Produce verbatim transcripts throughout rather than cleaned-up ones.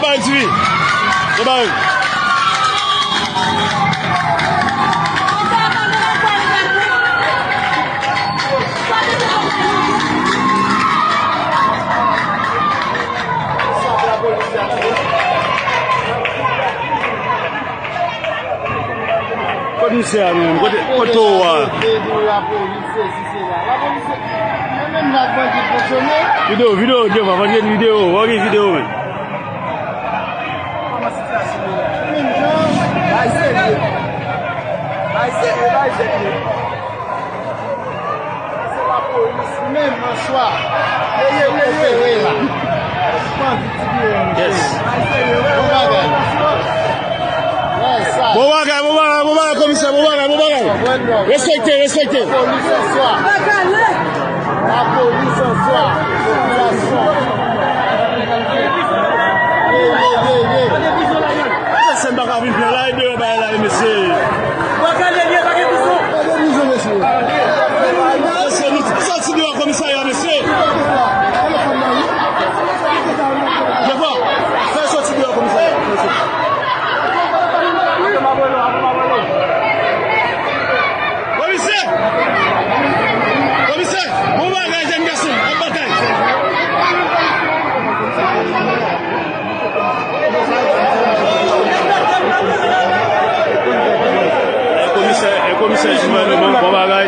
Bay T V. Yo bay. Kot misye a menm? Kote, kote w a? Videyo, videyo, Jeva, pa gen videyo. W ap gen videyo, men. Kòman sitiyasyon yo la? Menm jan, bay serye. Bay serye, bay serye. Se lapolis menm an swa. Yo opere la. Ou pa anvi ti biro, mesye. Yes. Bon bagay. Yes, sa. Bon bagay, bon bagay, bon bagay, komisè, bon bagay, bon bagay. Respekte, respekte. Lapolis an swa. Lapolis an swa. Popilasyon. Ye, ye, ye, ye. Mesye, m pa ka vin pran la, e deyò bay la, mesye. Mesye, nou soti deyò komisarya, mesye. Jefò, fè soti deyò komisarya, mesye. Komisè! Komisè! Bon bagay, jèn gason, ap batay. E komisè, e komisè Juvènman, bon bagay.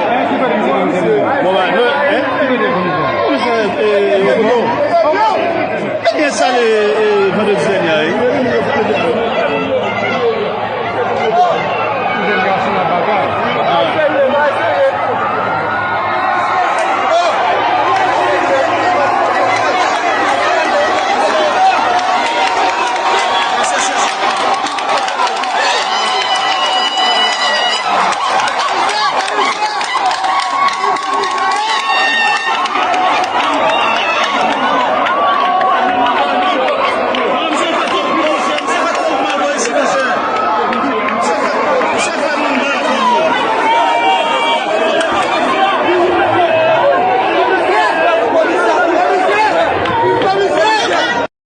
Bon bagay, non, hein? Komisè, e, e, non. Ebyen, sa le, e, vandredi.